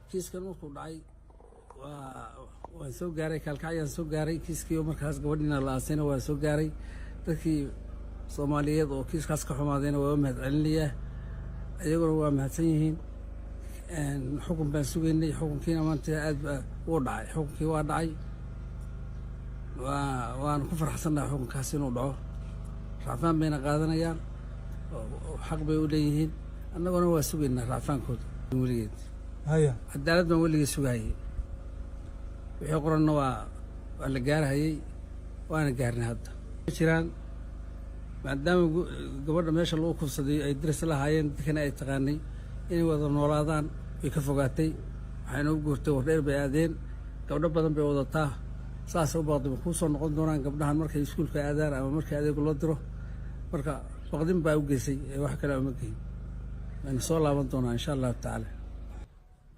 Kiiskan markuu dhacay waan soo gaaray, Kaalkacyaan soo gaaray. Kiiskii markaas gabadhiina la aasayna waan soo gaaray. Dadkii Soomaaliyeed oo kiiskaas ka xumaadayna waa u mahad celinayaa, iyaguna waa mahadsan yihiin. Xukun baan sugaynay, xukunkiina maanta aad baa wuu dhacay. Xukunkii waa dhacay, waan ku farxsannahay xukunkaas inuu dhaco. Racfaan bayna qaadanayaan, xaq bay u leeyihiin, annaguna waa sugaynaa racfaankooda weligeed. Cadaalad baan weligii sugahayay, wixii qoranna waa la gaarahayey, waana gaarnay. Hadda jiraan maadaama gabadha meesha lagu kufsaday ay daris lahaayeen, dadkana ay taqaanay, inay wada noolaadaan way ka fogaatay. Waxayna u guurtay Wardheer bay aadeen. Gabdho badan bay wadataa, saasay u baqday. Kuu soo noqon doonaan gabdhahan markay iskuulka aadaan ama markii adeegu loo diro. Marka baqdin baa u geysay ee wax kale uma geyn. Wayna soo laaban doonaa, insha Allahu tacaala.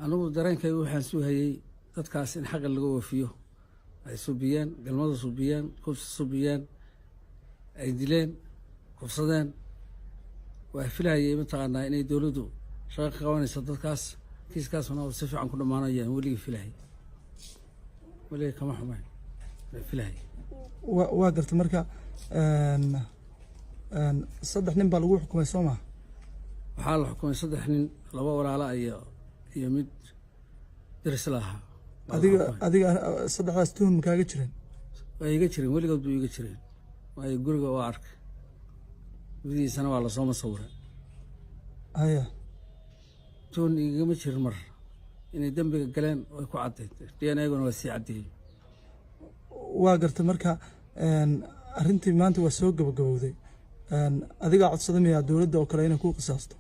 Anigu dareenkaygu waxaan sugahayey dadkaas in xaqa laga oofiyo ay subiyeen, galmada subiyeen, kufsi subiyeen, ay dileen, kufsadeen. Waa filahayay mataqaanaa inay dowladdu shaqo ka qabanayso dadkaas, kiiskaasuna uu si fiican ku dhammaanayaan. Weligii filahayay, weligii kama xumayn, waa filahayay. Waa gartay. Marka saddex nin baa lagu xukumay, soo ma? Waxaa la xukumay saddex nin, laba walaala iyo mid deris la ahaa baa la Adiga xukumay. Adiga saddexdaas tuhun ma kaaga jireen? Waa iga jireen, weligood buu iga jireen, waayo guriga waa arkay, gudihiisana waa lasoo masawiray. Tuhun igama jirin mar inay dembiga galeen way ku caddayd, DNA-guna waa sii caddeeyey. Waa gartay. Marka arrintii maanta waa soo gabagabowday. Adigaa codsaday miyaa dowladda oo kale inay ku qisaasto?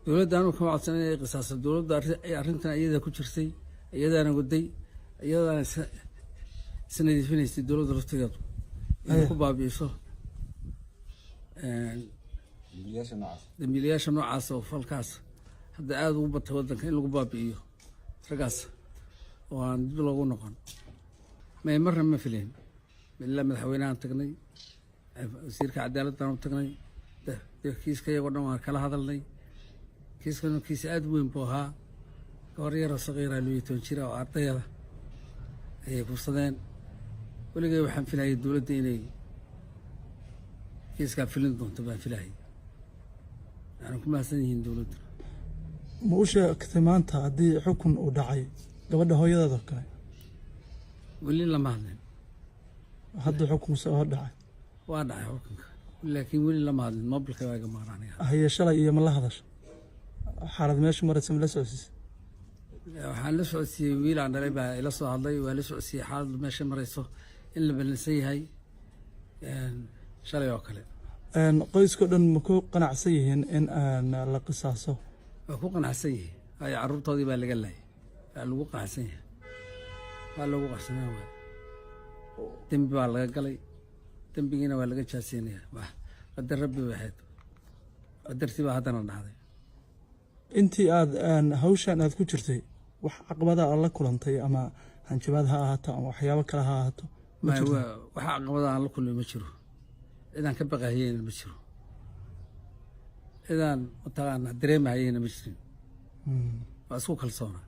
Dowladda anugu kama codsan inay qisaasto. Dowladda arrintan iyada ku jirtay, iyadaana waday, iyadaana isnadiifinaysay. Dowladda laftigeedu inay ku baabi'iso dambiilayaasha noocaas oo falkaas hadda aada ugu batay waddanka, in lagu baabi'iyo raggaas oo aan dib loogu noqon. May, marna ma filayn. Ilaa madaxweynahan tagnay, wasiirka cadaaladdan u tagnay, kiiska iyagoo dhan waan kala hadalnay. Kiiskan kiis aada u weyn buu ahaa. Gabar yaroo saqiira, 12 jira oo ardayada ayay kufsadeen. Weligay waxaan filayay dowladda inay kiiskaa filin doonto baan filayay. Waxaana ku mahadsan yihiin dowladdu. Ma u sheegtay maanta haddii xukun uu dhacay gabadha hooyadeeda oo kale? Weli lama hadlin. Hadda xukun soo dhacay. Waa dhacay xukunka, laakiin weli lama hadlin. Mobilka waa iga maqan aniga. Haye, shalay iyo ma la hadasha? Xaalad meesha maraysa ma la socodsiisay? Waxaan la socodsiiyey wiil aan dhalay baa ila soo hadlay. Waa la socodsiiyey xaaladdu meesha marayso, in la ballansan yahay shalay oo kale. Qoyskao dhan ma ku qanacsan yihiin in aan la qisaaso? Waa ku qanacsan yihiin, waayo carruurtoodii baa laga laayay. Waa lagu qanacsan yahay, waa lagu qanacsanaa. Waay dembi baa laga galay, dembigiina waa laga jaasiinaya. Wax qadar Rabbi bay ahayd, qadartii baa haddana dhacday. Intii aad hawshan aad ku jirtay, wax caqabada aad la kulantay, ama hanjabaad ha ahaato ama waxyaabo kale ha ahaato, ma jirto? Waxa caqabada aan la kulmay ma jiro. Cidaan ka baqahayeyna ma jiro, cidaan mataqaana dareemahayeyna ma jirin. Waa isku kalsoona.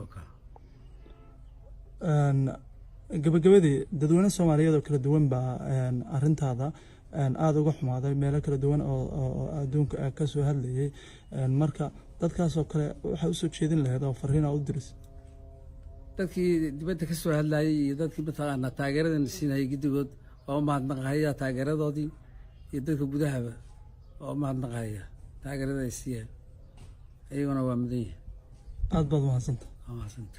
Okay. Gabagabadii, dadweyne Soomaaliyeed oo kala duwan baa arrintaada aada uga xumaaday, meelo kala duwan oo adduunka ka soo hadlayay. Marka dadkaasoo kale waxaa usoo jeedin lahayd oo fariina u diris? Dadkii dibadda ka soo hadlayay iyo dadkii mataqaanaa taageeradana siinayay, giddigood waa u mahadnaqahaya taageeradoodii, iyo dadka gudahaba waa u mahadnaqahaya taageerada ay siiyeen. Iyaguna waa mudan yihin. Aad baad umahadsanta. Waa mahadsanta.